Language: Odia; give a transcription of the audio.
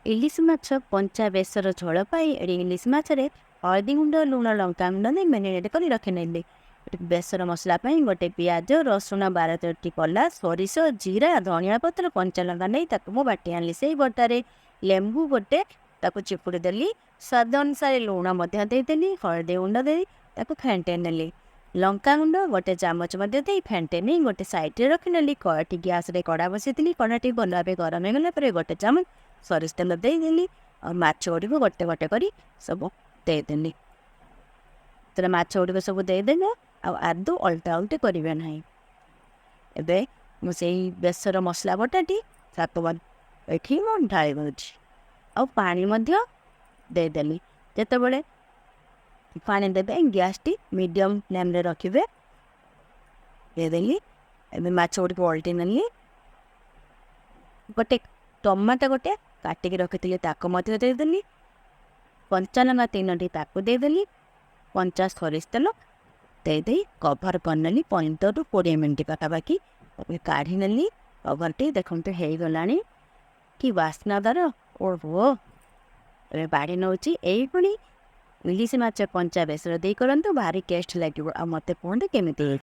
ଇଲିଶି ମାଛ କଞ୍ଚା ବେସର ଝୋଳ ପାଇଁ ଏଠି ଇଲିଶି ମାଛରେ ହଳଦୀ ଗୁଣ୍ଡ, ଲୁଣ, ଲଙ୍କା ଗୁଣ୍ଡ ଦେଇ ମ୍ୟାରିନେଟ୍ କରି ରଖିନେଲି। ବେସର ମସଲା ପାଇଁ ଗୋଟେ ପିଆଜ, ରସୁଣ 12-13ଟି କଲା, ସୋରିଷ, ଜିରା, ଧନିଆ ପତ୍ର, କଞ୍ଚା ଲଙ୍କା ନେଇ ତାକୁ ମୁଁ ବାଟି ଆଣିଲି। ସେଇ ବଟାରେ ଲେମ୍ବୁ ଗୋଟେ ତାକୁ ଚିପୁଡ଼ି ଦେଲି। ସ୍ୱାଦ ଅନୁସାରେ ଲୁଣ ମଧ୍ୟ ଦେଇଦେଲି। ହଳଦୀ ଗୁଣ୍ଡ ଦେଇ ତାକୁ ଫେଣ୍ଟେଇ ନେଲି। ଲଙ୍କା ଗୁଣ୍ଡ ଗୋଟେ ଚାମଚ ମଧ୍ୟ ଦେଇ ଫେଣ୍ଟେଇ ନେଇ ଗୋଟେ ସାଇଡ଼୍ରେ ରଖିନେଲି। କଡ଼ାଟି ଗ୍ୟାସ୍ରେ କଡ଼ା ବସେଇଥିଲି। କଡ଼ାଟି ଭଲ ଭାବେ ଗରମ ହେଇଗଲା ପରେ ଗୋଟେ ଚାମଚ ସୋରିଷ ତେଲ ଦେଇଦେଲି ଆଉ ମାଛ ଗୁଡ଼ିକୁ ଗୋଟେ ଗୋଟେ କରି ସବୁ ଦେଇଦେଲି। ଯେତେବେଳେ ମାଛ ଗୁଡ଼ିକ ସବୁ ଦେଇଦେଲେ, ଆଉ ଆଦୌ ଅଲଟା ଅଲଟି କରିବେ ନାହିଁ। ଏବେ ମୁଁ ସେଇ ବେସର ମସଲା ବଟାଟି ତାକୁ ଏଠି ମୁଁ ଢାଳି ଦେଉଛି ଆଉ ପାଣି ମଧ୍ୟ ଦେଇଦେଲି। ଯେତେବେଳେ ପାଣି ଦେବେ, ଗ୍ୟାସ୍ଟି ମିଡ଼ିୟମ୍ ଫ୍ଲେମ୍ରେ ରଖିବେ। ଦେଇଦେଲି। ଏବେ ମାଛ ଗୁଡ଼ିକୁ ଓଲଟି ନେଲି। ଗୋଟେ ଟମାଟୋ ଗୋଟେ କାଟିକି ରଖିଥିଲି, ତାକୁ ମଧ୍ୟ ଦେଇଦେଲି। କଞ୍ଚା ଲଙ୍କା ତିନୋଟି ତାକୁ ଦେଇଦେଲି। କଞ୍ଚା ସୋରିଷ ତେଲ ଦେଇଦେଇ କଭର୍ କରିନେଲି 15ରୁ 20 ମିନିଟ୍ ପାଖାପାଖି। ତାପରେ କାଢ଼ି ନେଲି କଭର୍ଟି। ଦେଖନ୍ତୁ, ହେଇଗଲାଣି। କି ବାସ୍ନା ତାର, ଓହୋ! ଏବେ ବାଢ଼ି ନେଉଛି। ଏଇଭଳି ଇଲିଶି ମାଛ କଞ୍ଚା ବେସର ଦେଇ କରନ୍ତୁ, ଭାରି ଟେଷ୍ଟ ଲାଗିବ। ଆଉ ମୋତେ କୁହନ୍ତୁ କେମିତି ହେଇଛି।